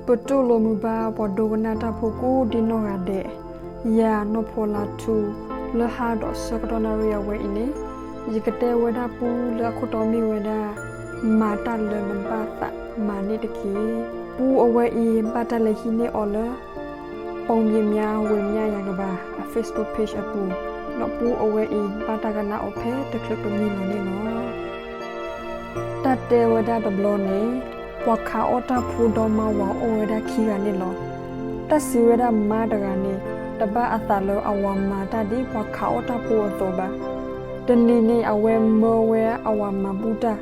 ပတူၢ်လိာ်မုာ်ဘၣ်ပှၤဒိကနၣ်တၢ်ဖိကိးဒ်နီၢ်ဂၤဒဲး, ယၤနီၢ်ဖိလါထူ, လၢဟါဒီးဆၢကတီၢ်နၣ်ရံၣ်အဝဲအံၤန့ၣ်, ယကတဲဝဲဒၣ်ပူလၢအခိၣ်တီမ့ၢ်ဝဲဒၣ်, မၤတၢ်လၢနဘၣ်သးမၤန့ၢ်တက့ၢ်. ပူအဝဲအံၤဘၣ်တၢ်လဲၤဟံးန့ၢ်အီၤလၢ ပိာ်မံၤမၠါဝ့ၤမၠါယၤကဘၣ် အ Facebook page အပူၤ, ဒီးပူအဝဲအံၤဘၣ်တၢ်ကနၣ်အီၤဖဲတချုးပမံလီၤန့ၣ်လီၤ. တၢ်တဲဝဲဒၣ်တဘျီန့ၣ်, ပှၤခးအီၣ်တၢ်ဖိဒီးမါဝၤအိၣ်ဝဲဒၣ်ခံဂၤန့ၣ်လီၤ. တၢ်စံးဝဲဒၣ်မါတဂၤန့ၣ်, တဘၣ်အသးလၢအဝၤမၤတၢ်ဒ်ပှၤခးအီၣ်တၢ်ဖိအသိးဘၣ်. တနံၤန့ၣ်အဝဲမၢဝဲအဝၤမၤဘူၣ်တၢ်,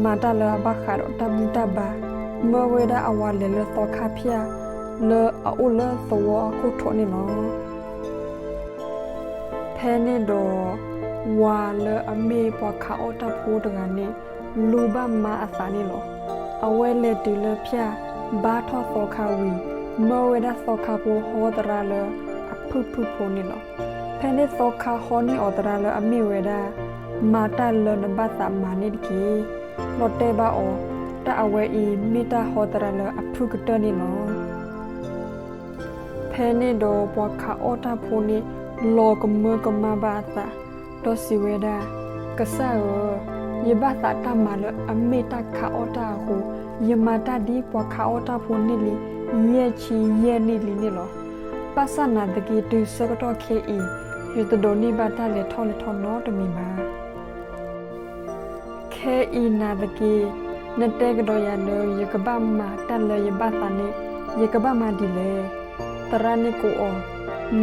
မၤတၢ်လၢအဘၣ်ဃးဒီးတၢ်ဘူၣ်တၢ်ဘါ, မၢဝဲဒၣ်အဝၤလဲၤလၢသီခါဖၠၣ်, လၢအအိၣ်လၢသဝီအခိၣ်ထိးန့ၣ်လီၤ. ဖဲန့ၣ်ဒီး, ဝၤလၢအမ့ၢ်ပှၤခးအီၣ်တၢ်ဖိတဂၤန့ၣ်, လူဘၣ်မါအသးန့ၣ်လီၤ. အဝဲလဲၤတုၤလၢဖၠၣ်, ဘါထီၣ်သီခါဝံၤ, မၢဝဲဒၣ်သီခါဖိဟီသရၣ်လၢအဖုၣ်ဖုၣ်ဖိန့ၣ်လီၤ. ဖဲန့ၣ်သီခါဟီန့ၢ်အီၤသရၣ်လၢအမ့ၢ်ဝဲဒၣ်, မၤတၢ်လၢနဘၣ်သးမၤန့ၣ်တက့ၢ်. လီၤတဲာ်ဘၣ်အီၤ, တၢ်အဝဲအံၤမ့ၢ်တၢ်ဟီသရၣ်လၢအဖုၣ်ကတၢၢ်န့ၣ်လီၤ. ဖဲန့ၣ်ဒီးပှၤခးအီၣ်တၢ်ဖိန့ၣ်, လီၤကမၢကမၣ်ဘၣ်အသး, ဒီးစံးဝဲဒၣ်, ကစၢ်ဧၢ, ယဘၣ်သးတၢ်မၤလၢအမ့ၢ်တၢ်ခးအီၣ်တၢ်အဃိ, ယမၤတၢ်ဒ်ပှၤခးအီၣ်တၢ်ဖိန့ၣ်လံ, ယဲၢ်ဆံယဲၢ်နံၣ်လံန့ၣ်လီၤ. ဘၣ်ဆၣ်နာ်သက့တုၤဆၢကတီၢ်ခဲအံၤ, ယတဒိးန့ၢ်ဘၣ်တၢ်လဲၤထီၣ်လဲၤထီနီတမံၤဘၣ်. ခဲအံၤနာ်သက့, နတဲကဒီးယၤလၢယကဘၣ်မၤတၢ်လၢယဘၣ်သးန့ၣ်, ယကဘၣ်မၤဒ်လဲၣ်. သရၣ်န့ၣ်ကိးအီၤ,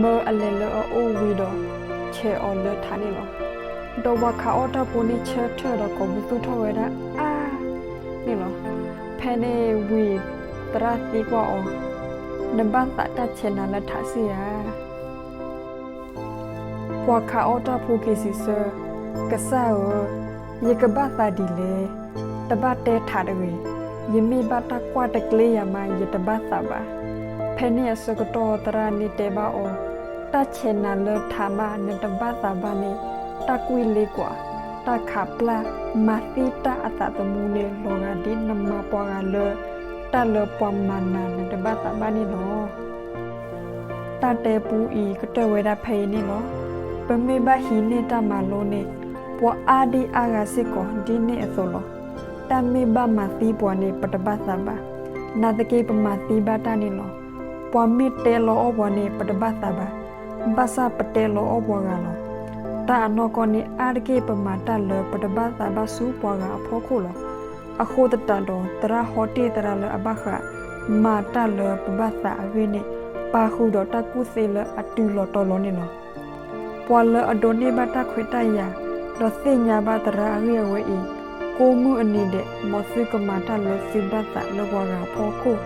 မၢအလဲၤလၢအအိၣ်ဝံၤဒီး, ဆဲးအီၤလၢထးန့ၣ်လီၤ. ဒီးပှၤခးအီၣ်တၢ်ဖိန့ၣ်ဆၢထၢၣ်ဒီးကိးပသူထီၣ်ဝဲဒၣ်အါန့ၣ်လီၤ. ဖဲန့ၣ်ဝံၤ, သရၣ်သံကွၢ်အီၤ, နဘၣ်သးတၢ်ဆဲးနၤလၢထးစ့ၢ်ဧါ. ပှၤခးအီၣ်တၢ်ဖိက့ၤစံးဆၢ, ကစၢ်ဧၢ, ယကဘၣ်သးဒ်လဲၣ်. တဘၣ်တဲထးတဂ့ၤ, ယမ့ၢ်ဘၣ်တၢ်ကွၢ်တကျ့ယၤမး ယတဘၣ်သးဘၣ်. ဖဲန့ၣ်အဆၢကတီၢ်သရၣ်န့ၣ်တဲဘၣ်အီၤ, တၢ်ဆဲးနၤလၢထးမးနတဘၣ်သးဘၣ်န့ၣ်, တၢ်ကွံာ်လ့ကွာ်, တၢ်ခးပျၢ်, မၤသံတၢ်အသးသမူန့ၣ်လီၤဂာ်ဒ်နမၤပှၤဂၤလၢ တၢ်လၢပှၤမၤနၤနတဘၣ်သးဘၣ်န့ၣ်လီၤ. တၢ်တဲပူအံၤကတၢၢ်ဝဲဒၣ်ဖဲအံၤန့ၣ်လီၤ. ပမ့ၢ်ဘၣ်ဟံးန့ၢ်တၢ်မၤလိန့ၣ်, ပှၤအါဒံအါဂၤစ့ၢ်ကီးဒ်န့ၣ်အသိးလီၤ. တၢ်မ့ၢ်ဘၣ်မၤသံပှၤန့ၣ် ပတဘၣ်သးဘၣ်. နာ်သက့ပမၤသံဘၣ်တၢ်န့ၣ်လီၤ. ပှၤမ့ၢ်တဲလီၤအီၣ်ပှၤန့ၣ် ပတဘၣ်သးဘၣ်. ဘၣ်ဆၣ်ပတဲလီၤအီၣ်ပှၤဂၤလီၤ. တၢ်အနီၢ်ကီၢ်န့ၣ် အါတက့ၢ်ပမၤတၢ်လၢပတဘၣ်သးဘၣ်ဆူပှၤဂၤအဖီခိၣ်လီၤ. အဃိသတးဒီး သရၣ်ဟီတ့ၢ်သရၣ်လၢအဘၣ်ဃး မၤတၢ်လၢပဘၣ်သးအဂ့ၢ်န့ၣ် ပာ်ဃုာ်ဒီးတၢ်ကူၣ်သ့လၢအတုၤလီၤတီၤလီၤန့ၣ်လီၤ. ပှၤလၢအဒိးန့ၢ်ဘၣ်တၢ်ခွဲးတၢ်ယာ် ဒီးသ့ၣ်ညါဘၣ်သရၣ်အဂ့ၢ်အဝဲအံၤ ကိးမုၢ်အနံၤဒဲး မ်သုကမၤတၢ်လၢသုဘၣ်သးလၢပှၤဂၤအဖီခိၣ်,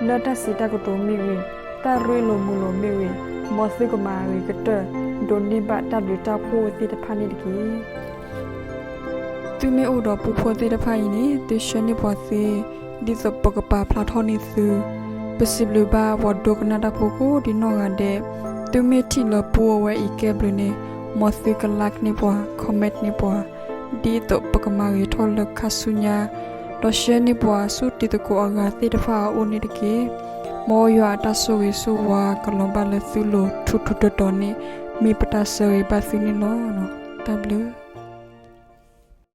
လၢတၢ်စံးတၢ်ကတိၤမ့ၢ်ဂ့ၤ, တၢ်ရ့လိာ်မုာ်လိာ်မ့ၢ်ဂ့ၤ, မ်သုကမၤအဂ့ၤကတၢၢ် ဒိးန့ၢ်ဘၣ်တၢ်ဘျုးတၢ်ဖှိၣ်သ့ၣ်တဖၣ်န့ၣ်တက့ၢ်. သုမ့ၢ်အိၣ်ဒီးပူဖိသ့ၣ်တဖၣ်အံၤန့ၣ် သုဆှၢန့ၢ်ပှၤသ့, ဒ်သိးပကပာ်ဖျါထီၣ်န့ၢ်သု. ပစံးဘျုးဘၣ်ပှၤဒိကနၣ်တၢ်ဖိကိးဒ်နီၢ်ဂၤဒဲး, သုမ့ၢ်ထံၣ်လၢပူအဝဲအံၤကဲဘျုးန့ၣ်, မ်သုက like န့ၢ်ပှၤ, comment န့ၢ်ပှၤ, ဒ်သိးပကမၤဂ့ၤထီၣ်လၢခါဆူညါ, ဒီးဆှၢန့ၢ်ပှၤဆူတံၤသကိးအဂၤသ့ၣ်တဖၣ်အအိၣ်န့ၣ်တက့ၢ်. မ်ယွၤအတၢ်ဆိၣ်ဂ့ၤဆိၣ်ဝါကလီၤဘၣ်လၢသုလိၤထူထူတီတီန့ၣ် မ့ၢ်ပတၢ်ဆၢဂ့ၤဘၣ်သုန့ၣ်လီၤ. တၢ်ဘျုး